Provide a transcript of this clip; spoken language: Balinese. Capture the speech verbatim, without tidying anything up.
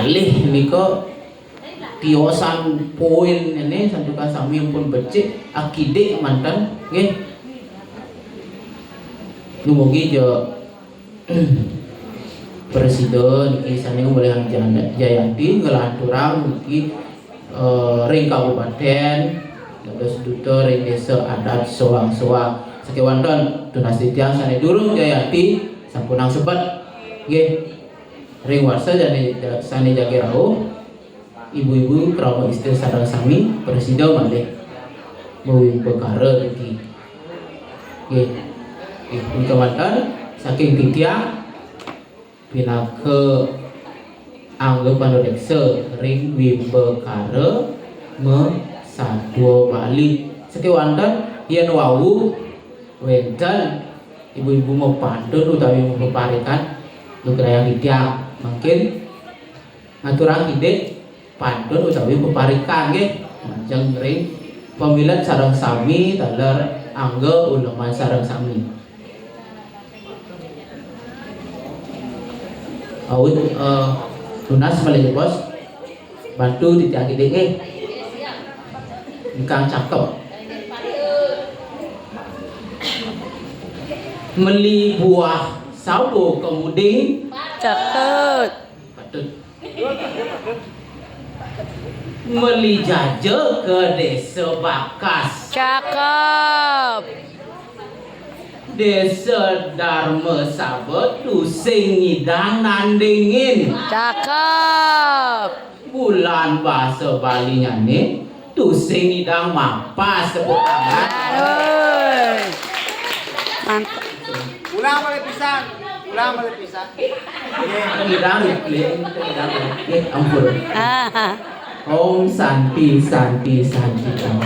Malih nika tiosan poin ini santukan sami pun becik akidik manten nggih. Dumugi ja prasida niki sami ngamolihang Jana-, Jayanti nglanturang niki, eh, ring kabupaten dados duta ring desa adat soang-soang. Sakéwanten tunas titiang sané durung Jayanti sampunang sebet nggih. Ring warsa sané, sané jagi rauh, ibu-ibu krama istri sareng sami prasida malih mawimbakara niki. Nggih. Nggih, punika manten saking titiang pinaka angga panureksa ring wimbakara masatua Bali. Sakéwanten yén wau wénten ibu-ibu mapantun utawi mapaparikan, lugrayang titiang mangkin ngaturang idik pantun utawi peparikan nggih, majeng ring pamilet sareng sami taler angga uleman sareng sami. Awit, eh, tunas malih, Bos. Bantu titiang idik nggih. Ingkang cakep. Meli buah sawo kemudi. Cakep. Patut. Meli jaja ke Desa Bakas. Cakep. Desa Dharma Sabet tusing ngidang nandingin. Cakep. Bulan basa Balinyane tusing ngidang mapas. Tepuk tangan. Aduh. Mantap. Ulang balik pisan. Ulang balik pisan. Nggih, ngidang, nggih, ngidang, nggih, ampun. Ah. Om Santi, Santi, Santi, Om.